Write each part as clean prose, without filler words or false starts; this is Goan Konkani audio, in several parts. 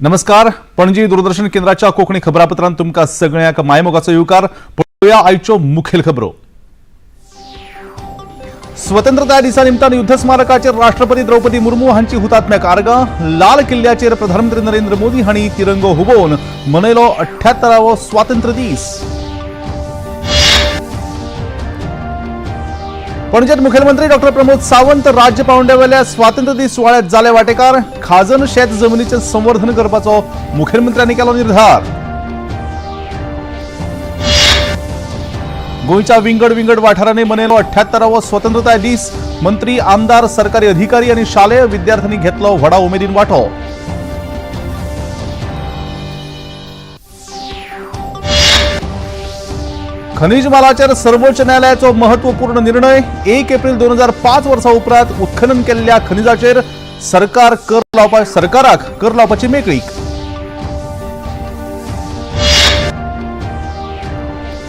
नमस्कार, पणजी दूरदर्शन केंद्राच्या कोंकणी खबरापत्रांत तुमकां सगळ्यांक मायमोगाचो येवकार. पळोवया आयच्यो मुखेल खबरो. स्वतंत्रताय दिसा निमतान युद्ध स्मारकाचेर राष्ट्रपती द्रौपदी मुर्मू हांची हुतात्म्याक आर्गां. लाल किल्ल्याचेर प्रधानमंत्री नरेंद्र मोदी हांणी तिरंगो हुबोवन मनयलो 78वो स्वातंत्र्य दीस. पणजेत मुखेलमंत्री डॉक्टर प्रमोद सावंत राज्य पावंड्यावेल्या स्वातंत्र्य दीस सुवाळ्यात जाले वाटेकार. खाजन शेत जमिनीचें संवर्धन करपाचो मुखेलमंत्र्यांनी केलो निर्धार. गोंयच्या विंगड विंगड वाठारांनी मनयलो 78वो स्वतंत्रताय दीस. मंत्री, आमदार, सरकारी अधिकारी आनी शालेय विद्यार्थ्यांनी घेतलो व्हडा उमेदीन वांटो. खनिज मालाचेर सर्वोच्च न्यायालयाचो महत्वपूर्ण निर्णय. 1 एप्रिल 2005 वर्सा उपरांत उत्खनन केल्ल्या खनिजाचेर सरकार कर लावपा सरकाराक कर लावपाची मेकळीक.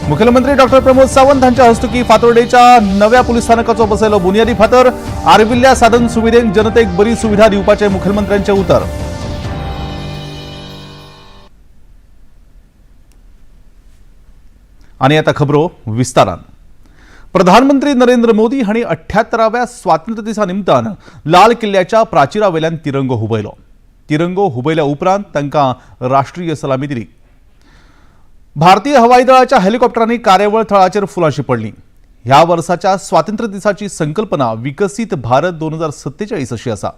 मुखेलमंत्री डॉक्टर प्रमोद सावंत हांच्या हस्तुकी फातोर्डेच्या नव्या पुलीस स्थानकाचो बसयलो बुनियादी फातर. आर्विल्ल्या साधन सुविधेन जनतेक बरी सुविधा दिवपाचे मुखेलमंत्र्यांचे उतर. आणि आता खबरो विस्तारान. प्रधानमंत्री नरेंद्र मोदी हांणी 78व्या स्वातंत्र्य दिसा निमतान लाल किल्ल्याच्या प्राचिरावेल्यान तिरंगो हुबयलो. तिरंगो हुबयल्या उपरांत तांकां राष्ट्रीय सलामी दिली. भारतीय हवाई दळाच्या हेलिकॉप्टरांनी कार्यावळ थळाचेर फुलां शिंपडलीं. ह्या वर्साच्या स्वातंत्र्य दिसाची संकल्पना विकसीत भारत 2047 अशी आसा.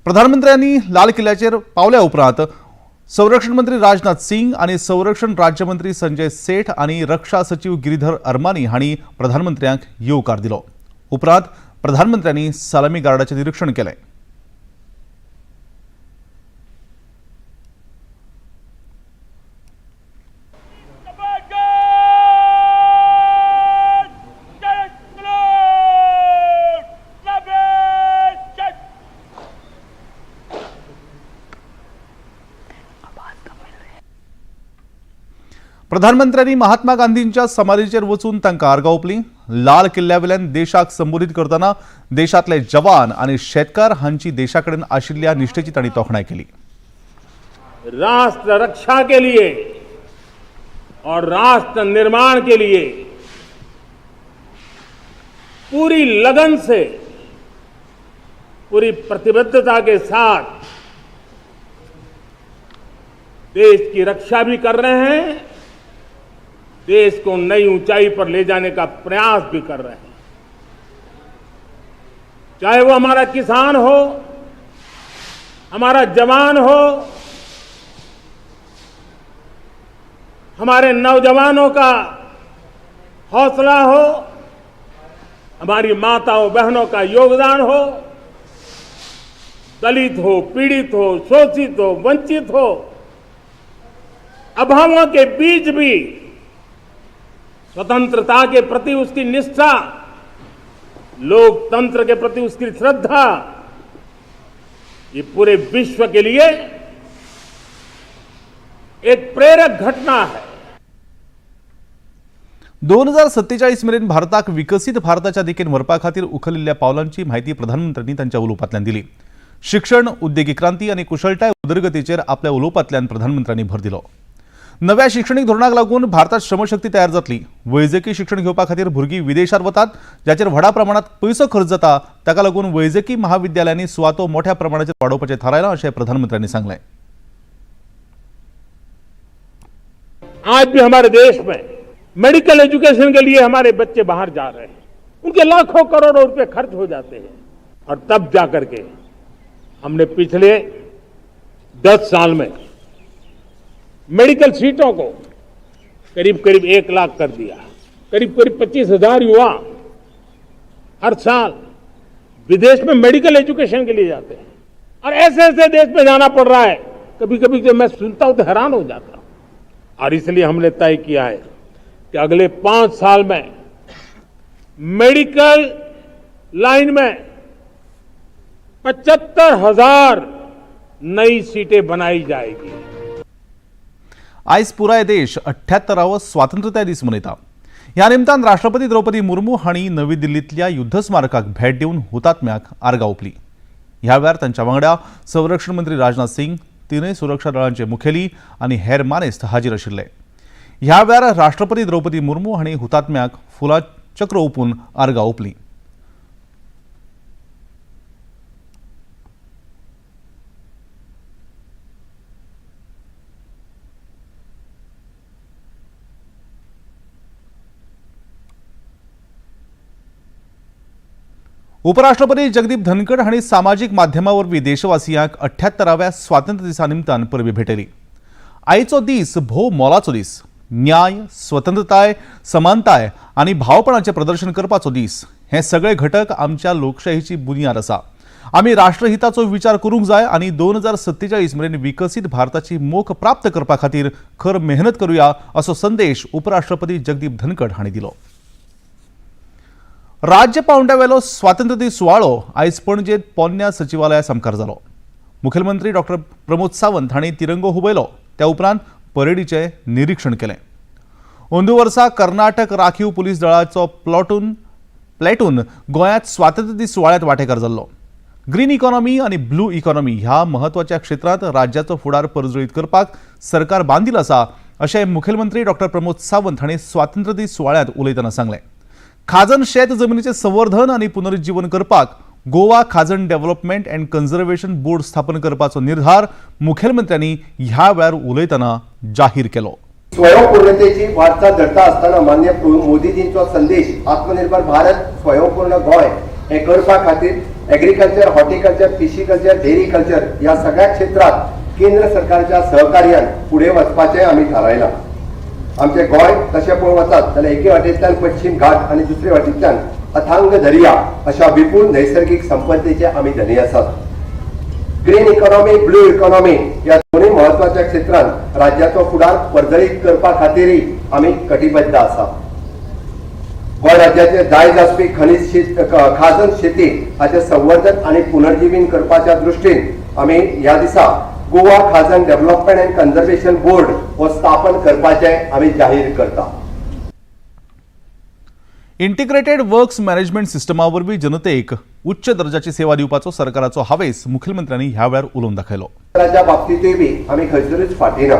प्रधानमंत्र्यांनी लाल किल्ल्याचेर पावल्या उपरांत संरक्षण मंत्री राजनाथ सिंग आनी संरक्षण राज्यमंत्री संजय सेठ आनी रक्षा सचीव गिरीधर अरमानी हांणी प्रधानमंत्र्यांक येवकार दिलो. उपरांत प्रधानमंत्र्यांनी सलामी गार्डाचें निरीक्षण केलें. प्रधानमंत्र्यांनी महात्मा गांधींच्या समाधीचेर वचून तांकां आर्गां ओंपलीं. लाल किल्ल्यावेल्यान देशाक संबोधीत करतना देशांतले जवान आनी शेतकार हांची देशा कडेन आशिल्ल्या निश्ठेची तांणी तोखणाय केली. राष्ट्र रक्षा के लिए और राष्ट्र निर्माण के लिए पूरी लगन से, पूरी प्रतिबद्धता के साथ देश की रक्षा भी कर रहे हैं, देश को नई ऊंचाई पर ले जाने का प्रयास भी कर रहे हैं। चाहे वो हमारा किसान हो, हमारा जवान हो, हमारे नौजवानों का हौसला हो, हमारी माताओं बहनों का योगदान हो, दलित हो, पीड़ित हो, शोषित हो, वंचित हो, अभावों के बीच भी स्वतंत्रता के प्रति उसकी निष्ठा, लोकतंत्र के प्रति उसकी श्रद्धा, ये पूरे विश्व के लिए एक प्रेरक घटना है। 2047 मेरेन भारताक विकसीत भारताच्या दिकेन व्हरपा खातीर उखलिल्ल्या पावलांची म्हायती प्रधानमंत्र्यांनी तांच्या उलोवपांतल्यान दिली. शिक्षण, उद्देगीक क्रांती आनी कुशळटाय उदरगतीचेर आपल्या उलोवपांतल्यान प्रधानमंत्र्यांनी भर दिलो. नव्या शिक्षणीक धोरणाक लागून भारतात श्रमशक्ती तयार जातली. वैजकी शिक्षण घेवपा खातीर भुरगीं विदेशात वतात, जाचेर व्हडा प्रमाणात पयसो खर्च जाता. ताका लागून वैजकी महाविद्यालयांनी सुवातो मोठ्या प्रमाणाचेर वाडोवपाचें थारायलां अशें प्रधानमंत्र्यांनी सांगलें. आज भी हमारे देश में मेडिकल एजुकेशन के लिए हमारे बच्चे बाहर जा रहे हैं, उनके लाखों करोड़ों रुपए खर्च हो जाते हैं और तब जाकर के हमने पिछले 10 साल में मेडिकल सीटों को करीब करीब 1 लाख कर दिया। करीब करीब 25,000 युवा हर साल विदेश में मेडिकल एजुकेशन के लिए जाते हैं और ऐसे ऐसे देश में जाना पड़ रहा है, कभी कभी जब मैं सुनता हूं तो हैरान हो जाता हूं। और इसलिए हमने तय किया है कि अगले 5 साल में मेडिकल लाइन में 75,000 नई सीटें बनाई जाएगी। आयज पुराय देश 78वो स्वातंत्र्यताय दीस मनयता. ह्या निमतान राष्ट्रपती द्रौपदी मुर्मू हांणी नवी दिल्लींतल्या युद्ध स्मारकाक भेट देवन हुतात्म्याक आर्गां ओंपली. ह्या वेळार तांच्या वांगडा संरक्षण मंत्री राजनाथ सिंग तिनूय सुरक्षा दळांचे मुखेली आनी हेर मानेस्त हाजीर आशिल्ले. ह्या वेळार राष्ट्रपती द्रौपदी मुर्मू हांणी हुतात्म्याक फुलां चक्र ओंपून आर्गां ओंपलीं. उपराष्ट्रपती जगदीप धनखड हांणी सामाजीक माध्यमा वरवीं देशवासियांक 78व्या स्वातंत्र्य दिसा निमतान परबीं भेटयली. आयचो दीस भोव मोलाचो दीस, न्याय, स्वतंत्रताय, समानताय आनी भावपणाचें प्रदर्शन करपाचो दीस. हे सगळे घटक आमच्या लोकशाहीची बुन्याद आसा. आमी राष्ट्रहिताचो विचार करूंक जाय आनी 2047 मेरेन विकसीत भारताची मोख प्राप्त करपा खातीर खर मेहनत करुया असो संदेश उपराष्ट्रपती जगदीप धनखड हांणी दिलो. राज्य पावंड्यावेलो स्वातंत्र्य दीस सुवाळो आयज पणजेत पोन्न्या सचिवालया सामकार जालो. मुखेलमंत्री डॉक्टर प्रमोद सावंत हांणी तिरंगो हुबयलो. त्या उपरांत परेडीचें निरीक्षण केलें. अंदू वर्सा कर्नाटक राखीव पुलीस दळाचो प्लॅटून गोंयांत स्वातंत्र्य दीस सुवाळ्यांत वांटेकार जाल्लो. ग्रीन इकॉनॉमी आनी ब्लू इकॉनॉमी ह्या म्हत्वाच्या क्षेत्रांत राज्याचो फुडार परजळीत करपाक सरकार बांदील आसा अशें मुखेलमंत्री डॉक्टर प्रमोद सावंत हांणी स्वातंत्र्य दीस सुवाळ्यांत उलयतना सांगलें. खाजन शेत जमनीचें संवर्धन आनी पुनरुज्जीवन करपाक Goa Khajan development and conservation board स्थापन करपाचो निर्धार मुखेलमंत्र्यांनी ह्या वेळार उलयतना जाहीर केलो. स्वयंपूर्णतेची वाटचाल धरता आसतना मान्य मोदीजींचो संदेश आत्मनिर्भर भारत, स्वयंपूर्ण गोंय हे करपा खातीर एग्रीकल्चर, हॉर्टिकल्चर, फिशीकल्चर, डेरीकल्चर ह्या सगळ्या क्षेत्रात केंद्र सरकारच्या सहकार्यान फुडें वचपाचें आमी थारायलां. आमचें गोंय तशें पळोवंक वचात जाल्यार एके वाटेंतल्यान पश्चीम घाट आनी दुसरे वाटेंतल्यान अथांग दर्या अशा विपूल नैसर्गिक संपत्तीचे आमी धनी आसात. ग्रीन इकॉनॉमी, ब्लू इकॉनॉमी ह्या दोनूय म्हत्वाच्या क्षेत्रांत राज्याचो फुडार परजळीत करपा खातीरय आमी कटिबद्ध आसा. गोंय राज्याचे दायज आसपी खनीज शेत, खाजन शेती हाचें संवर्धन आनी पुनर्जीवन करपाच्या दृश्टीन आमी ह्या दिसा Goa Khajan development and conservation board हो स्थापन करपाचें आमी जाहीर करता. इंटिग्रेटेड वर्क्स मॅनेजमेंट सिस्टमा वरवीं जनतेक उच्च दर्जाची सेवा दिवपाचो सरकाराचो हावेस मुखेलमंत्र्यांनी ह्या वेळार उलोवन दाखयलो. च्या बाबतींतूय बी आमी खंयसरूच फाटीं ना.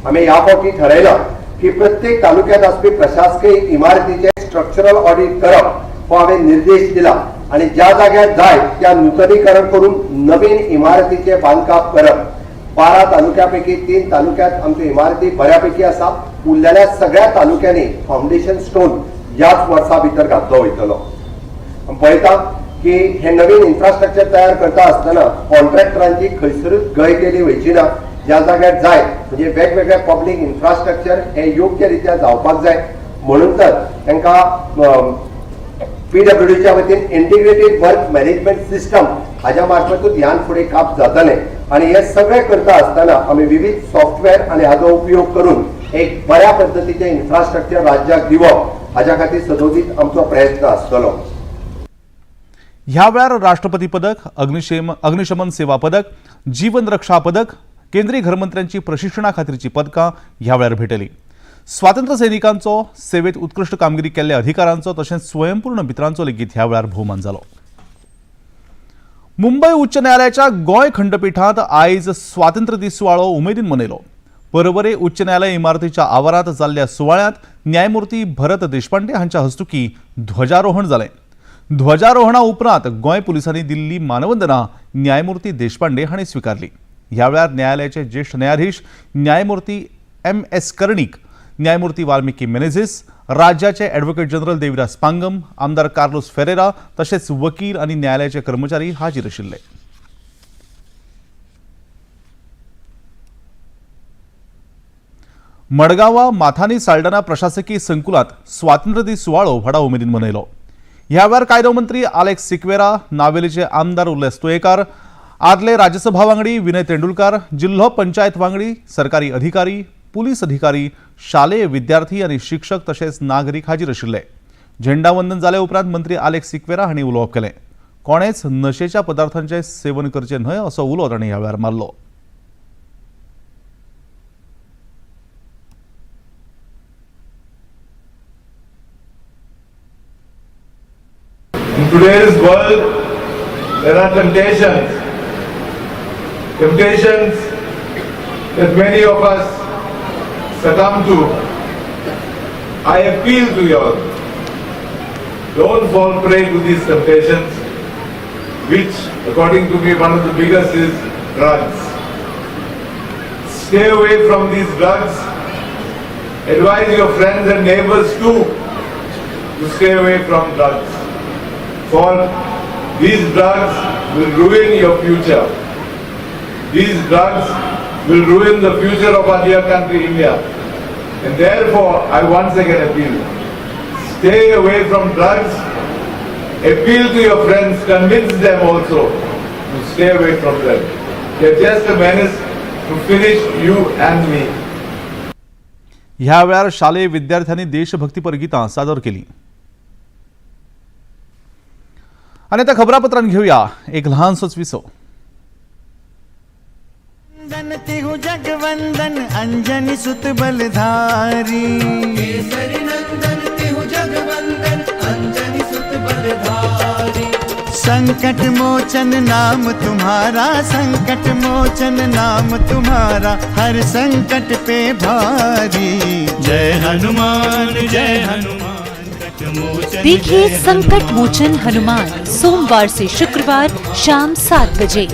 आमी ह्या फावटी ठरयलां की प्रत्येक तालुक्यांत आसपी प्रशासकीय इमारतीचें स्ट्रक्चरल ऑडिट करप हो हांवें निर्देश दिला आनी ज्या जाग्यार जाय त्या नुतनीकरण करून नवीन इमारतीचें बांदकाम करप. 12 तालुक्या पैकी 3 तालुक्यांत आमच्यो इमारती बऱ्यापैकी आसा. उरलेल्या सगळ्या तालुक्यांनी फावंडेशन स्टोन ह्याच वर्सा भितर घातलो वयतलो. आमी पळयता की हे नवीन इन्फ्रास्ट्रक्चर तयार करता आसतना कॉन्ट्रॅक्टरांची खंयसरूच गय केली वयची ना. ज्या जाग्यार जाय म्हणजे वेगवेगळे पब्लीक इन्फ्रास्ट्रक्चर हे योग्य रित्या जावपाक जाय म्हणून तर तांकां पीडब्ल्यूडीच्या वतीन इंटिग्रेटेड वर्क मॅनेजमेंट सिस्टम हाज्या मार्फतूच ह्यान फुडें काम जातलें आनी हे सगळें करता आसतना आमी विविध सॉफ्टवेअर आनी हाजो उपयोग करून एक बऱ्या पद्दतीचें इन्फ्रास्ट्रक्चर राज्याक दिवप हाज्या खातीर सदोदीत आमचो प्रयत्न आसतलो. ह्या वेळार राष्ट्रपती पदक, अग्निशमन सेवा पदक, जीवन रक्षा पदक, केंद्रीय घरमंत्र्यांची प्रशिक्षणा खातीरची पदकां ह्या वेळार भेटयली. स्वातंत्र्य सैनिकांचो, सेवेत उत्कृश्ट कामगिरी केल्ल्या अधिकाऱ्यांचो तशेंच स्वयंपूर्ण मित्रांचो लेगीत ह्या वेळार भोवमान जालो. मुंबय उच्च न्यायालयाच्या गोंय खंडपिठांत आयज स्वातंत्र्य दीस सुवाळो उमेदीन मनयलो. परवरे उच्च न्यायालय इमारतीच्या आवारांत जाल्ल्या सुवाळ्यांत न्यायमूर्ती भरत देशपांडे हांच्या हस्तुकी ध्वजारोहण जालें. ध्वजारोहणा उपरांत गोंय पुलिसांनी दिल्ली मानवंदना न्यायमूर्ती देशपांडे हांणी स्विकारली. ह्या वेळार न्यायालयाचे ज्येश्ठ न्यायाधीश न्यायमूर्ती एम.एस. कर्णीक, न्यायमूर्ती वाल्मिकी मेनेझीस, राज्याचे ॲडव्होकेट जनरल देविदास पांगम, आमदार कार्लोस फेरेरा तशेंच वकील आनी न्यायालयाचे कर्मचारी हाजीर आशिल्ले. मडगांवा माथानी साल्डाना प्रशासकीय संकुलात स्वातंत्र्य दीस सुवाळो व्हडा उमेदीन मनयलो. ह्या वेळार कायदो मंत्री आलेक्स सिक्वेरा, नावेलीचे आमदार उल्हास तुयेकार, आदले राज्यसभा वांगडी विनय तेंडुलकार, जिल्हो पंचायत वांगडी, सरकारी अधिकारी, पुलीस अधिकारी, शालेय विद्यार्थी आनी शिक्षक तशेंच नागरीक हाजीर आशिल्ले. झेंडावंदन जाले उपरांत मंत्री आलेक्स सिक्वेरा हांणी उलोवप केलें. कोणेच नशेच्या पदार्थांचें सेवन करचें न्हय असो उलो तांणी ह्या वेळार मारलो. In today's world, there are temptations. Temptations that many of us succumb to. I appeal to you all, don't fall prey to these temptations, which according to me one of the biggest is drugs. Stay away from these drugs. Advise your friends and neighbors too to stay away from drugs. For these drugs will ruin your future. These drugs will ruin the future of our dear country, India. And therefore, I once again appeal, stay away from drugs, appeal to your friends, convince them also to stay away from them. They're just a menace to finish you and me. ह्या वेळार शालेय विद्यार्थ्यांनी देशभक्तीपर गीतां सादर केली. आनी आतां खबरापत्रान घेवया एक ल्हानसोच विसव. वंदन तिहु जगवंदन अंजनी सुत बलधारी, केसरी नंदन तिहु जगवंदन अंजनी सुत बलधारी। संकट मोचन नाम तुम्हारा, संकट मोचन नाम तुम्हारा, हर संकट पे भारी। जय हनुमान जय हनुमान कट मोचन। देखिए संकट मोचन हनुमान सोमवार से शुक्रवार शाम 7 बजे।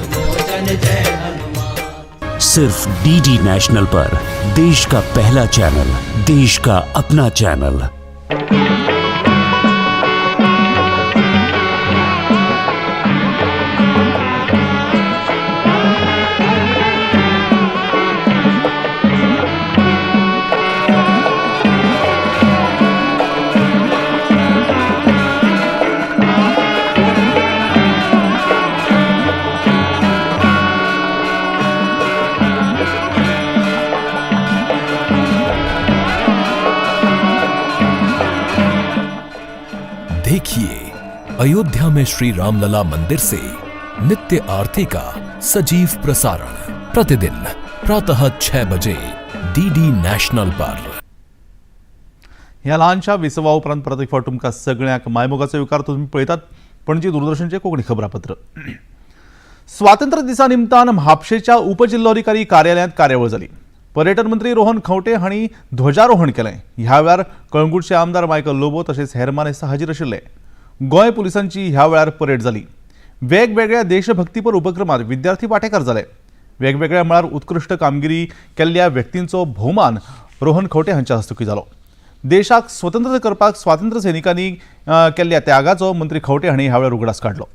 सिर्फ डीडी नेशनल पर देश का पहला चैनल, देश का अपना चैनल। देखिए अयोध्या में श्री रामलला मंदिर से नित्य आरती का सजीव प्रसारण प्रतिदिन प्रातः 6 बजे डीडी नेशनल पर। ह्या ल्हानशा विसवा उपरांत परत एक फावट तुमकां सगळ्यांक मायमोगाचो येवकार. तुमी पळयतात पणजी दूरदर्शनचें कोंकणी खबरापत्र. स्वातंत्र्य दिसा निमतान म्हापशेच्या उपजिल्लोधिकारी कार्यालयांत कार्यावळ जाली. पर्यटन मंत्री रोहन खंवटे हांणी ध्वजारोहण केलें. ह्या वेळार कळंगूटचे आमदार मायकल लोबो तशेंच हेर मानेस्त हाजीर आशिल्ले. गोंय पुलिसांची ह्या वेळार परेड जाली. वेगवेगळ्या देशभक्तीपर उपक्रमात विद्यार्थी वांटेकार जाले. वेगवेगळ्या मळार उत्कृश्ट कामगिरी केल्ल्या व्यक्तींचो भोवमान रोहन खंवटे हांच्या हस्तुकीं जालो. देशाक स्वतंत्र करपाक स्वातंत्र्य सैनिकांनी केल्ल्या त्यागाचो मंत्री खंवटे हांणी ह्या वेळार उगडास काडलो.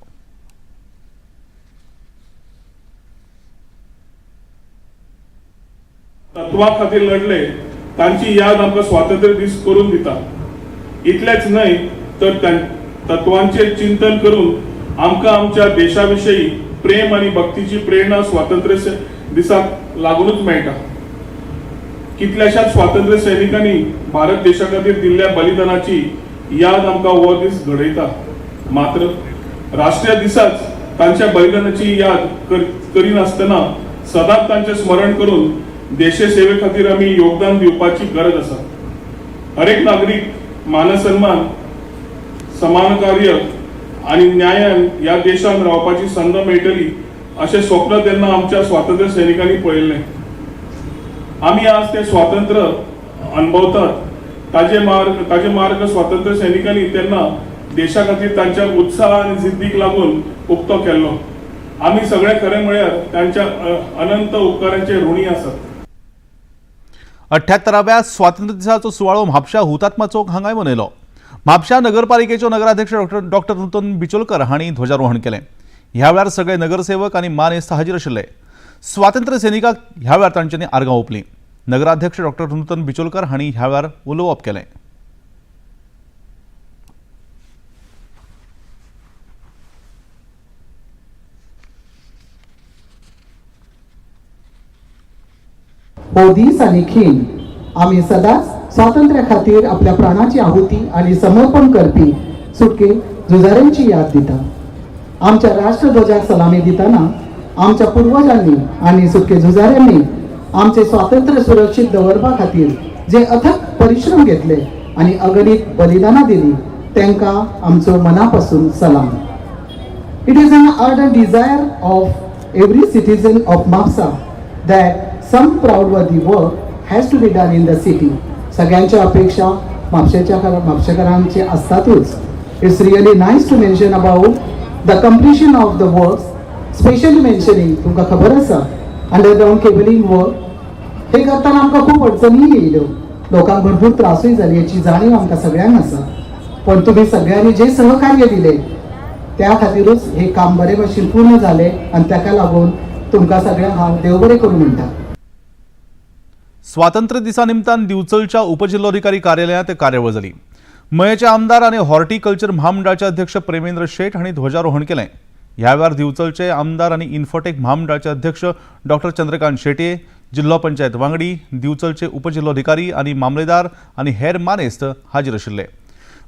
तत्वा खातीर लढले तांची याद आमकां स्वातंत्र्य दीस करून दिता. इतलेंच न्हय तर तत्वांचेर चिंतन करून आमकां आमच्या देशा विशयी प्रेम आनी भक्तीची प्रेरणा स्वातंत्र्य दिसाक लागूनच मेळटा. कितल्याशाच स्वातंत्र्य सैनिकांनी भारत देशा खातीर दिल्ल्या बलिदानाची याद आमकां हो दीस घडयता. मात्र राष्ट्रीय दिसाच तांच्या बलिदानाची याद करिनासतना सदांच तांचें स्मरण करून देशे सेवे खातीर आमी योगदान दिवपाची गरज आसा. हर एक नागरीक मानसन्मान, समान कार्य आनी न्यायान ह्या देशांत रावपाची संद मेळटली अशें स्वप्न तेन्ना आमच्या स्वातंत्र्य सैनिकांनी पळयल्लें. आमी आज तें स्वातंत्र्य अणभवतात ताजे मार्ग स्वातंत्र्य सैनिकांनी तेन्ना देशा खातीर तांच्या उत्साह आनी जिद्दीक लागून उक्तो केल्लो. आमी सगळे खरें म्हळ्यार तांच्या अनंत उपकारांचे ऋणी आसात. 78व्या स्वातंत्र्य दिसाचो सुवाळो म्हापशा हुतात्मा चौक हांगाय मनयलो. म्हापशा नगरपालिकेच्यो नगराध्यक्ष डॉक्टर डॉक्टर नूतन बिचोलकर हांणी ध्वजारोहण केलें. ह्या वेळार सगळे नगरसेवक आनी मानेस्त हाजीर आशिल्ले. स्वातंत्र्य सैनिकांक ह्या वेळार तांच्यांनी आर्गां ओंपलीं. नगराध्यक्ष डॉक्टर नूतन बिचोलकर हांणी ह्या वेळार उलोवप केलें. हो दीस आनी खीण आमी सदांच स्वातंत्र्या खातीर आपल्या प्राणाची आहुती आनी समर्पण करपी सुटके झुजाऱ्यांची याद दिता. आमच्या राष्ट्रध्वजाक सलामी दितना आमच्या पुर्वजांनी आनी सुटके झुजाऱ्यांनी आमचे स्वातंत्र्य सुरक्षीत दवरपा खातीर जे अथक परिश्रम घेतले आनी अगणीत बलिदानां दिली, तांकां आमचो मना पासून सलाम. It is an ardent desire of every citizen of Mapsa that some proudworthy work has to be done in the city. सगळ्यांच्या अपेक्षा म्हापशेच्या म्हापशेकारांचे आसतातूच. It's really nice to mention about the completion of the works, specially mentioning तुमकां खबर आसा अंडरग्रावंड केबलिंग वर्क हे करतना आमकां खूब अडचणीय येयल्यो, लोकांक भरपूर त्रासूय जाले, हेची जाणीव आमकां सगळ्यांक आसा. पण तुमी सगळ्यांनी जे सहकार्य दिले त्या खातीरूच हे काम बरे भशेन पूर्ण जालें आनी ताका लागून तुमकां सगळ्यांक हांव देव बरें करूं म्हणटा. स्वातंत्र्य दिसा निमतान दिवचलच्या उपजिल्लोधिकारी कार्यालयांत कार्यावळ जाली. मयेचे आमदार आनी हॉर्टिकल्चर म्हामंडळाचे अध्यक्ष प्रेमेंद्र शेट हांणी ध्वजारोहण केलें. ह्या वेळार दिवचलचे आमदार आनी इन्फोटेक म्हामंडळाचे अध्यक्ष डॉक्टर चंद्रकांत शेटये, जिल्लो पंचायत वांगडी, दिवचलचे उपजिल्लोधिकारी आनी मामलेदार आनी हेर मानेस्त हाजीर आशिल्ले.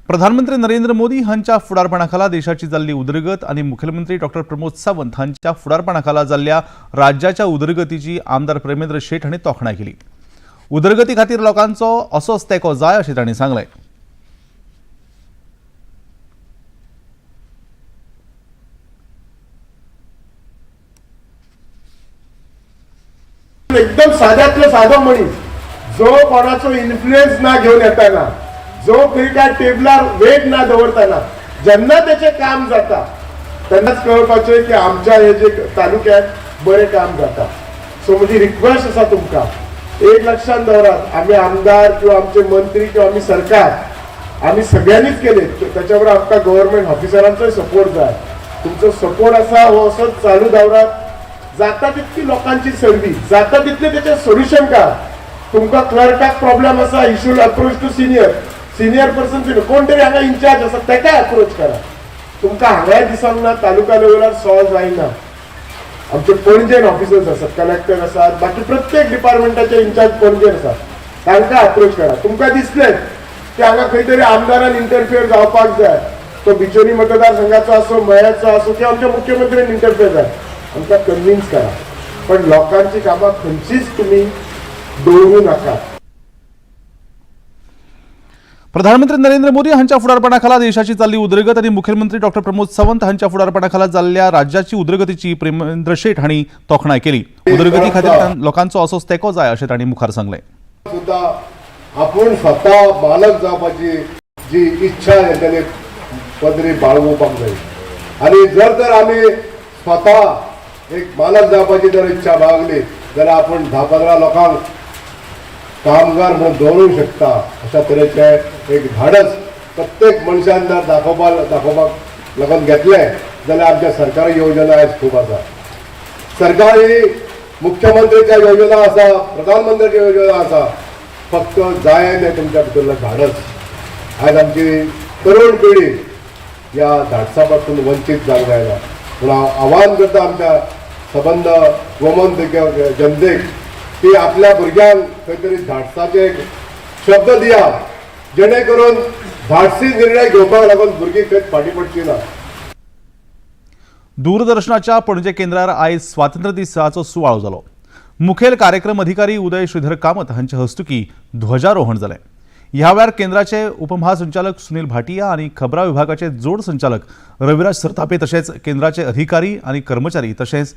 प्रधानमंत्री नरेंद्र मोदी हांच्या फुडारपणाखाला देशाची जाल्ली उदरगत आनी मुखेलमंत्री डॉक्टर प्रमोद सावंत हांच्या फुडारपणाखाला जाल्ल्या राज्याच्या उदरगतीची आमदार प्रेमेंद्र शेट हांणी तोखणाय केली. उदरगती खातीर लोकांचो असोच तेंको जाय अशें तांणी सांगलें. एकदम साध्यातलो सादो मनीस जो कोणाचो इन्फ्लुएन्स ना घेवन येताना, जो खंय काय टेबलार वेट ना दवरताना जेन्ना तेचें काम जाता तेन्नाच कळपाचें की आमच्या हे जे तालुक्यात बरें काम जाता. सो म्हजी रिक्वेस्ट आसा तुमकां, एक लक्षात दवरात, आमी आमदार किंवा आमचे मंत्री किंवा आमी सरकार आमी सगळ्यांनीच केले, त्याच्या बरोबर आमकां गव्हर्मेंट ऑफिसरांचोय सपोर्ट जाय. तुमचो सपोर्ट आसा हो असोच चालू दवरात. जाता तितकी लोकांची सर्वीस, जाता तितले तेचें सोल्युशन काड. तुमकां क्लर्काक प्रॉब्लेम आसा, he should approach to senior senior person, कोण तरी हांगा इन्चार्ज आसा तेकाय अप्रोच करा. तुमकां हांगाय दिसोंक ना तालुका लेवलार सॉल्व जायना. आमचे पणजेन ऑफिसर्स आसात, कलेक्टर आसात, बाकी प्रत्येक डिपार्टमेंटाचे इन्चार्ज पणजेन आसात, तांकां अप्रोच करा. तुमकां दिसलें की हांगा खंय तरी आमदारान इंटरफियर जावपाक जाय, तो बिचोली मतदारसंघाचो आसो, मयाचो आसो किंवा आमच्या मुख्यमंत्र्यान इंटरफियर जाय, आमकां कन्विन्स करा. पण लोकांची कामां खंयचीच तुमी दवरूं नाका. प्रधानमंत्री नरेंद्र मोदी हांच्या फुडारपणाखाला देशाची जाल्ली उदरगत आनी मुखेलमंत्री डॉक्टर प्रमोद सावंत हांच्या फुडारपणाखाला जाल्ल्या राज्याची उदरगतीची प्रेमेंद्र शेट हांणी तोखणाय केली. उदरगती खातीर लोकांचो असोच तेंको जाय अशें तांणी मुखार सांगलें. सुद्धा आपूण स्वता मालक जावपाची जी इच्छा तेंच्यांनी पदरी बाळगुपाक जाय. आनी जर तर आमी स्वता एक मालक जावपाची जर इच्छा बाळगली जाल्यार आपूण 10-15 लोकांक कामगार म्हणून दवरूंक शकता. अशा तरेचें एक धाडस प्रत्येक मनशान जर दाखोवपाक लागून घेतलें जाल्यार आमच्या सरकारी योजना आयज खूब आसा. सरकारी मुख्यमंत्रीच्या योजना आसा, प्रधानमंत्र्याच्या योजना आसा, फक्त जाय तें तुमच्या भितरलें धाडस. आयज आमची तरुण पिढी ह्या धाडसा पासून वंचीत जावंक जायना. पूण हांव आव्हान करता आमच्या सबंद गोमंत जनतेक की आपल्या भुरग्यांक खंय तरी धाडसाचे एक शब्द दिया, जेणे करून धाडसी निर्णय घेवपाक लागून भुरगीं खंयच फाटीं पडची ना. दूरदर्शनाच्या पणजे केंद्रार आयज स्वातंत्र्य दिसाचो सुवाळो जालो. मुखेल कार्यक्रम अधिकारी उदय श्रीधर कामत हांचे हस्तुकी ध्वजारोहण जालें. ह्या वेळार केंद्राचे उपमहासंचालक सुनील भाटिया आनी खबरां विभागाचे जोड संचालक रविराज सरतापे तशेंच केंद्राचे अधिकारी आनी कर्मचारी तशेंच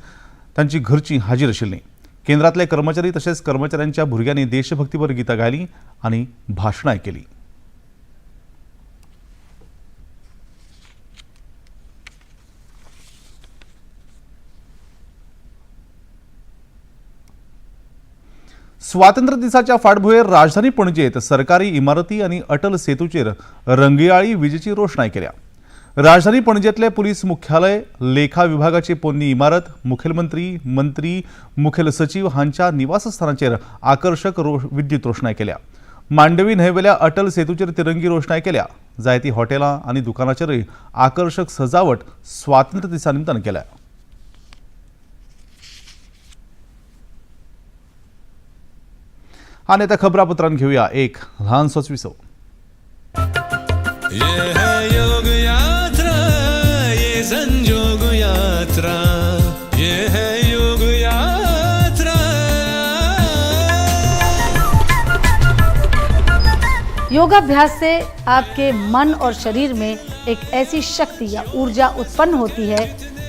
तांची घरचीं हाजीर आशिल्लीं. केंद्रांतले कर्मचारी तशेंच कर्मचाऱ्यांच्या भुरग्यांनी देशभक्तीपर गितां गायलीं आनी भाशणांय केलीं. स्वातंत्र्य दिसाच्या फाटभुंयेर राजधानी पणजेत सरकारी इमारती आनी अटल सेतूचेर रंगयाळी विजेची रोषणाय केल्या. राजधानी पणजेतले पुलीस मुख्यालय, लेखा विभागाची पोन्नी इमारत, मुखेलमंत्री, मंत्री, मुखेल सचीव हांच्या निवासस्थानाचेर आकर्शक विद्युत रोषणाय केल्या. मांडवी न्हंयवेल्या अटल सेतूचेर तिरंगी रोषणाय केल्या. जायती हॉटेलां आनी दुकानाचेरूय आकर्शक सजावट स्वातंत्र्य दिसा निमतान केल्या. आनी आतां खबरापत्रान घेवया एक ल्हानसोच विसव. ये है योग यात्रा, ये संजोग यात्रा, ये है योग यात्रा. योगाभ्यास से आपके मन और शरीर में एक ऐसी शक्ति या ऊर्जा उत्पन्न होती है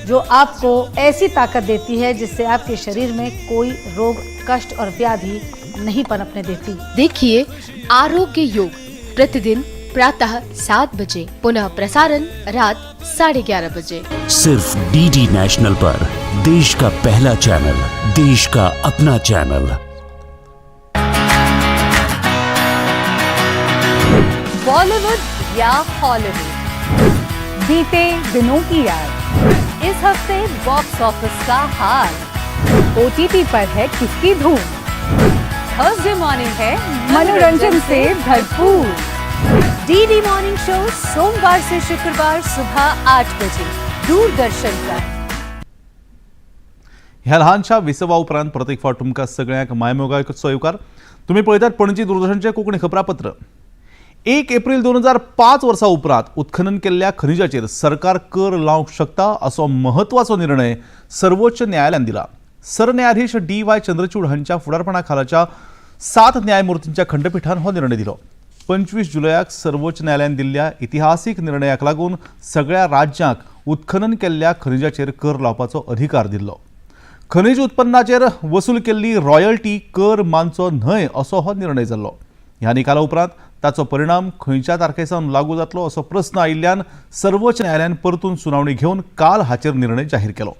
जो आपको ऐसी ताकत देती है जिससे आपके शरीर में कोई रोग, कष्ट और व्याधि नहीं पनपने देती। देखिए आरोग्य योग प्रतिदिन प्रातः 7 बजे, पुनः प्रसारण रात 11:30 बजे। सिर्फ डीडी नेशनल पर देश का पहला चैनल, देश का अपना चैनल। बॉलीवुड या हॉलीवुड, बीते दिनों की याद, इस हफ्ते बॉक्स ऑफिस का हाल, ओटीटी पर है किसकी धूम, थर्सडे मॉर्निंग है मनोरंजन से भरपूर। डीडी मॉर्निंग शो सोमवार से शुक्रवार सुबह 8 बजे दूरदर्शन पर। ह्या ल्हानशा विसवा उपरांत परत एक फावट तुमकां सगळ्यांक मायमोगाचो येवकार। तुमी पळयतात पणजी दूरदर्शनचें कोंकणी खबरापत्र। 1 एप्रील 2005 वर्सा उपरांत उत्खनन केल्ल्या खनिजाचेर सरकार कर लावंक शकता असो म्हत्वाचो निर्णय सर्वोच्च न्यायालयान दिला। सरन्यायाधीश डी वाय चंद्रचूड हांच्या फुडारपणा खालाच्या 7 न्यायमूर्तींच्या खंडपिठान हो निर्णय दिलो। 25 जुलयाक सर्वोच्च न्यायालयान दिल्ल्या इतिहासीक निर्णयाक लागून सगळ्या राज्यांक उत्खनन केल्ल्या खनिजाचेर कर लावपाचो अधिकार दिल्लो। खनिज उत्पन्नाचेर वसूल केल्ली रॉयल्टी कर मानचो न्हय असो हो निर्णय जाल्लो। ह्या निकाला उपरांत ताचो परिणाम खंयच्या तारखे सावन लागू जातलो असो प्रस्न आयिल्ल्यान सर्वोच्च न्यायालयान परतून सुनावणी घेवन काल हाचेर निर्णय जाहीर केलो।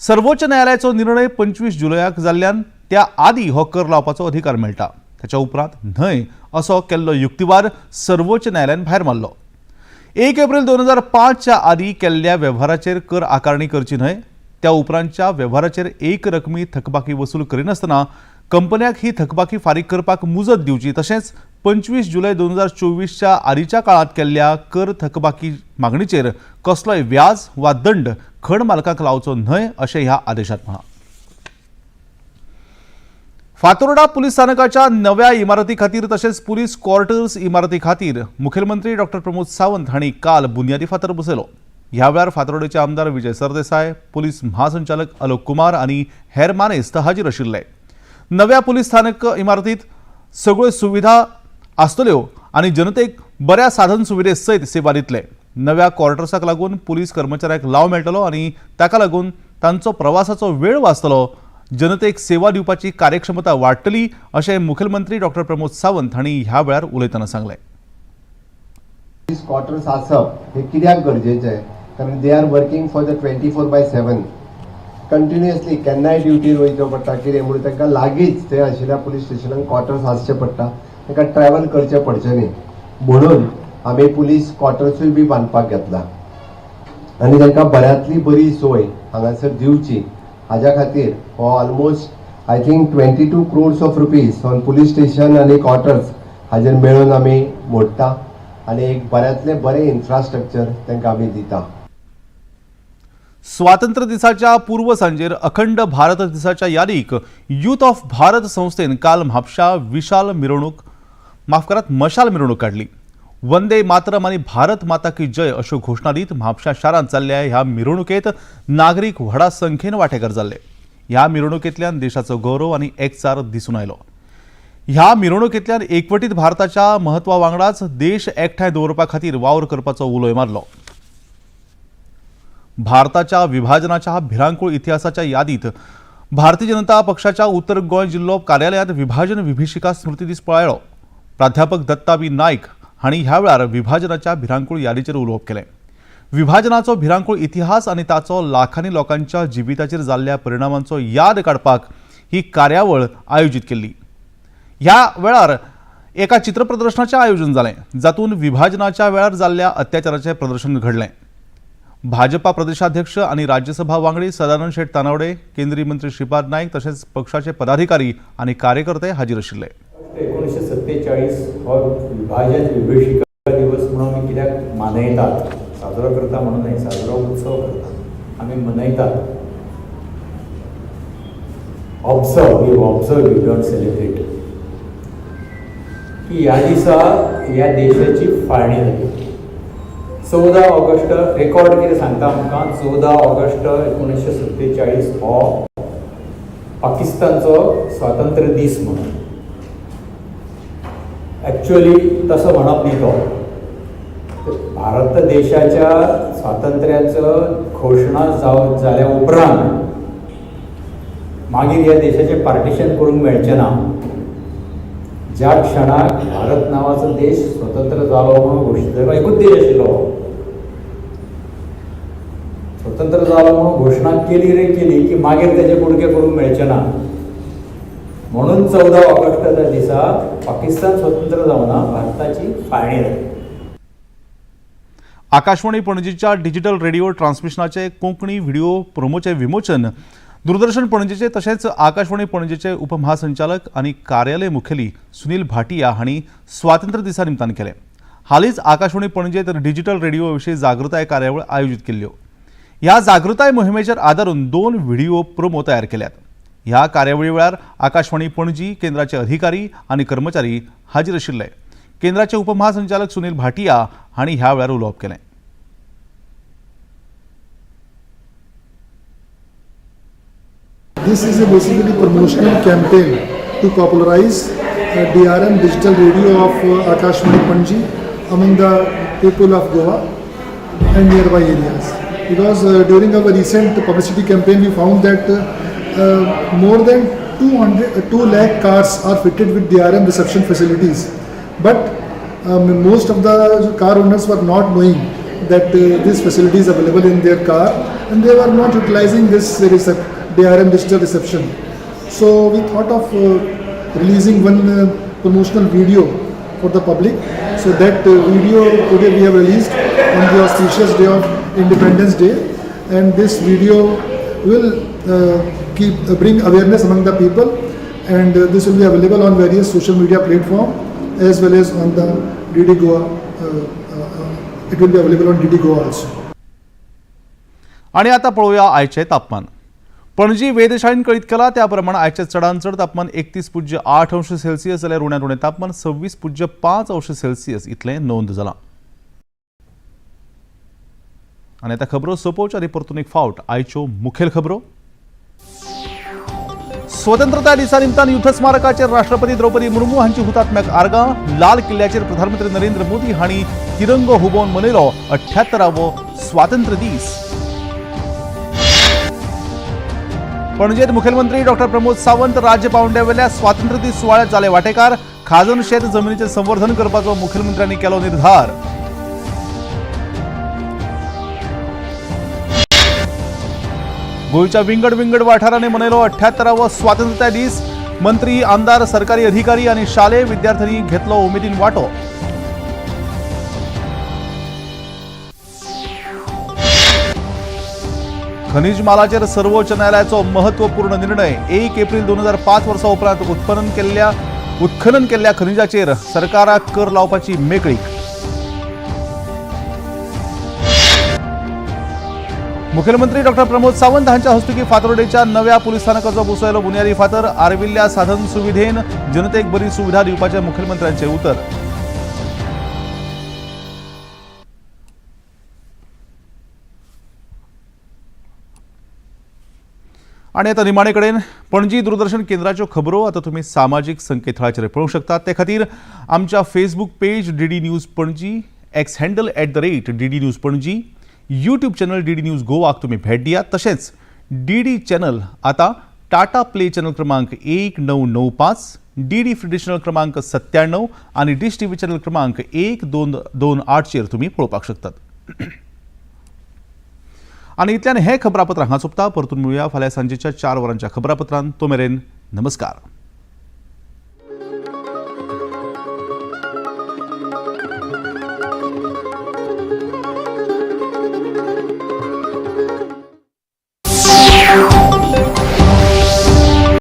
सर्वोच्च न्यायालयाचो निर्णय 25 जुलयाक जाल्ल्यान त्या आदी हो कर लावपाचो अधिकार मेळटा, ताच्या उपरांत न्हय असो केल्लो युक्तिवाद सर्वोच्च न्यायालयान भायर मारलो। 1 एप्रील 2005च्या आदी केल्ल्या वेव्हाराचेर कर आकारणी करची न्हय, त्या उपरांतच्या वेव्हाराचेर एक रकमी थकबाकी वसूल करिनासतना कंपन्याक ही थकबाकी फारीक करपाक मुजत दिवची, तशेंच 25 जुलय 2024च्या आदीच्या काळांत केल्ल्या कर थकबाकी मागणीचेर कसलोय व्याज वा दंड खण मालकाक लावचो न्हय अशें ह्या आदेशांत म्हळां। फातोर्डा पुलीस स्थानकाच्या नव्या इमारती खातीर तशेंच पुलीस क्वॉर्टर्स इमारती खातीर मुखेलमंत्री डॉक्टर प्रमोद सावंत हांणी काल बुन्यादी फातर बसयलो। ह्या वेळार फातोर्डेचे आमदार विजय सरदेसाय, पुलीस महासंचालक अलोक कुमार आनी हेर मानेस्त हाजीर आशिल्ले। नव्या पुलीस स्थानक इमारतीत सगळ्यो सुविधा आसतल्यो आनी जनतेक बऱ्या साधन सुविधे सयत सेवा दितले। नव्या क्वॉर्टर्साक लागून पुलीस कर्मचाऱ्यांक लाव मेळटलो आनी ताका लागून तांचो प्रवासाचो वेळ वाचतलो, जनतेक सेवा दिवपाची कार्यक्षमता वाडटली अशें मुखेलमंत्री डॉक्टर प्रमोद सावंत हांणी ह्या वेळार उलयतना सांगलें। पुलीस क्वॉर्टर्स आसप हे कित्याक गरजेचें, कारण they are working for the 24/7 continuously, केन्नाय ड्युटीर वयचो पडटा कितें म्हणून तांकां लागींच थंय आशिल्ल्या पुलीस स्टेशनाक क्वॉर्टर्स आसचे पडटा, तांकां ट्रॅवल करचें पडचें न्ही म्हणून आमी पुलीस क्वॉर्टर्सूय बी बांदपाक घेतला आनी तांकां बऱ्यांतली बरी सोय हांगासर दिवची हाज्या खातीर हो almost I think 22 crores of rupees on police station आनी क्वॉर्टर्स हाजेर मेळून आमी मोडटा आनी एक बऱ्यांतलें बरें इन्फ्रास्ट्रक्चर तांकां आमी दिता। स्वातंत्र्य दिसाच्या पूर्व सांजेर अखंड भारत दिसाच्या यादीक यूथ ऑफ भारत संस्थेन काल म्हापशा विशाल मिरवणूक माफ करात मशाल मिरवणूक काडली। वंदे मातरम आनी भारत माता की जय अश्यो घोशणा दीत म्हापशा शारांत जाल्ल्या ह्या मिरवणुकेत नागरीक व्हडा संख्येन वांटेकार जाल्ले। ह्या मिरवणुकेंतल्यान देशाचो गौरव आनी एकचार दिसून आयलो। ह्या मिरवणुकेंतल्यान एकवटीत भारताच्या म्हत्वा वांगडाच देश एकठांय दवरपा खातीर वावर करपाचो उलोय मारलो। भारताच्या विभाजनाच्या भिरांकूळ इतिहासाच्या यादीत भारतीय जनता पक्षाच्या उत्तर गोंय जिल्लो कार्यालयांत विभाजन विभीषिका स्मृती दीस पळयलो। प्राध्यापक दत्ता बी नायक हांणी ह्या वेळार विभाजनाच्या भिरांकूळ यादीचेर उलोवप केलें। विभाजनाचो भिरांकूळ इतिहास आनी ताचो लाखांनी लोकांच्या जिविताचेर जाल्ल्या परिणामांचो याद काडपाक ही कार्यावळ आयोजीत केल्ली। ह्या वेळार एका चित्रप्रदर्शनाचें आयोजन जालें, जातूंत विभाजनाच्या वेळार जाल्ल्या अत्याचाराचें प्रदर्शन घडलें। भाजपा प्रदेशाध्यक्ष आनी राज्यसभा वांगडी सदानंद शेट तानावडे, केंद्रीय मंत्री श्रीपाद नायक तशेंच पक्षाचे पदाधिकारी आनी कार्यकर्ते हाजीर आशिल्ले। 1947 हो विभाजन विभीषिका दिवस म्हणून आमी कित्याक मनयतात, साजरो करता म्हणून न्हय, साजरो उत्सव करता आमी मनयतात। Observe, we observe, we don't celebrate. की ह्या दिसा ह्या देशाची फाळणी जाली। 14 ऑगस्ट रेकॉर्ड कितें सांगता आमकां, 14 ऑगस्ट 1947 हो पाकिस्तानचो स्वातंत्र्य दीस म्हणून। एक्चुअली तसो म्हणप न्ही तो, भारत देशाच्या स्वातंत्र्याचो घोशणा जाल्या उपरांत मागीर ह्या देशाचें पार्टिशन करूंक मेळचें ना. ज्या क्षणाक भारत नांवाचो देश स्वतंत्र जालो म्हणून घोशीत जालो, एकूच देश आशिल्लो, स्वतंत्र जालो म्हणून घोशणा केली रे केली की मागीर तेजे कुडके करूंक मेळचे ना. म्हणून 14 ऑगस्टाच्या दिसा पाकिस्तान स्वतंत्र जावना भारताची फाळणी जाली. आकाशवाणी पणजीच्या डिजिटल रेडिओ ट्रान्समिशनाचे कोंकणी व्हिडिओ प्रोमोचे विमोचन दूरदर्शन पणजेचे तशेंच आकाशवाणी पणजेचे उपमहासंचालक आनी कार्यालय मुखेली सुनील भाटिया हांणी स्वातंत्र्य दिसा निमतान केलें. हालींच आकाशवाणी पणजेत डिजिटल रेडिओ विशीं जागृताय कार्यावळ आयोजीत केल्ल्यो. ह्या जागृताय मोहिमेचेर आदारून 2 व्हिडिओ प्रोमो तयार केल्यात. ह्या कार्यावळी वेळार आकाशवाणी पणजी केंद्राचे अधिकारी आनी कर्मचारी हाजीर आशिल्ले. केंद्राचे उपमहासंचालक सुनील भाटिया हांणी ह्या वेळार उलोवप केलें. This is a basically promotional campaign to popularize DRM digital radio of Akashvani Panji among the people of Goa and nearby areas. Because during our recent publicity campaign, we found that more than 2 lakh cars are fitted with DRM reception facilities, but most of the car owners were not knowing that this facility is available in their car, and they were not utilizing this DRM digital reception. So we thought of releasing one promotional video for the public. So that video today we have released on the auspicious day of Independence Day, and this video will bring awareness among the people, and this will be available on various social media platform as well as on the DD Goa. It will be available on DD Goa also. आणि आता पळोवया आयचें तापमान. पणजी वेधशाळेन कळीत केला त्या प्रमाण आयचें चडांत चड तापमान 31.8 अंश सेल्सियस जाल्यार उण्यांत उणें तापमान 26.5 अंश सेल्सियस इतलें नोंद जालां. आनी आतां खबरो सोंपोवच्यो आनी परतून एक फावट आयच्यो मुखेल खबरो. स्वतंत्रताय दिसा निमतान युद्ध स्मारकाचेर राष्ट्रपती द्रौपदी मुर्मू हांची हुतात्म्याक आर्गां. लाल किल्ल्याचेर प्रधानमंत्री नरेंद्र मोदी हांणी तिरंगो हुबोवन मनयलो 78वो स्वातंत्र्य दीस. पणजेत मुखेलमंत्री डॉक्टर प्रमोद सावंत राज्य पावंड्यावेल्या स्वातंत्र्य दीस सुवाळ्यात जाले वाटेकार. खाजन शेत जमिनीचें संवर्धन करपाचो मुखेलमंत्र्यांनी केलो निर्धार. गोंयच्या विंगड विंगड वाठारांनी मनयलो 78वो स्वातंत्र्य दीस. मंत्री, आमदार, सरकारी अधिकारी आनी शालेय विद्यार्थ्यांनी घेतलो उमेदीन वांटो. खनिज मालाचेर सर्वोच्च न्यायालयाचो महत्वपूर्ण निर्णय. 1 एप्रिल 2005 वर्सा उपरांत उत्खनन केल्ल्या खनिजाचेर सरकाराक कर लावपाची मेकळीक. मुखेलमंत्री डॉक्टर प्रमोद सावंत हांच्या हस्तुकी फातोर्डेच्या नव्या पुलीस स्थानकाचो बसयलो बुन्यादी फातर. आर्विल्ल्या साधन सुविधेन जनतेक बरी सुविधा दिवपाचें मुखेलमंत्र्यांचें उतर. आनी आतां निमाणे कडेन पणजी दूरदर्शन केंद्राच्यो खबरो आतां तुमी सामाजीक संकेतथळाचेर पळोवंक शकतात. ते खातीर आमच्या Facebook page DD news Panaji, X handle @DD news Panaji, YouTube channel DD news गोवाक तुमी भेट दियात. तशेंच डीडी चॅनल आतां टाटा प्ले चॅनल क्रमांक 1995, डीडी फ्री चॅनल क्रमांक 97 आनी डिश टीव्ही चॅनल क्रमांक 1228चेर तुमी पळोवपाक शकतात. आनी इतल्यान हें खबरापत्र हांगा सोंपता. परतून मेळुया फाल्यां सांजेच्या 4 वरांच्या खबरापत्रांत. तो मेरेन नमस्कार.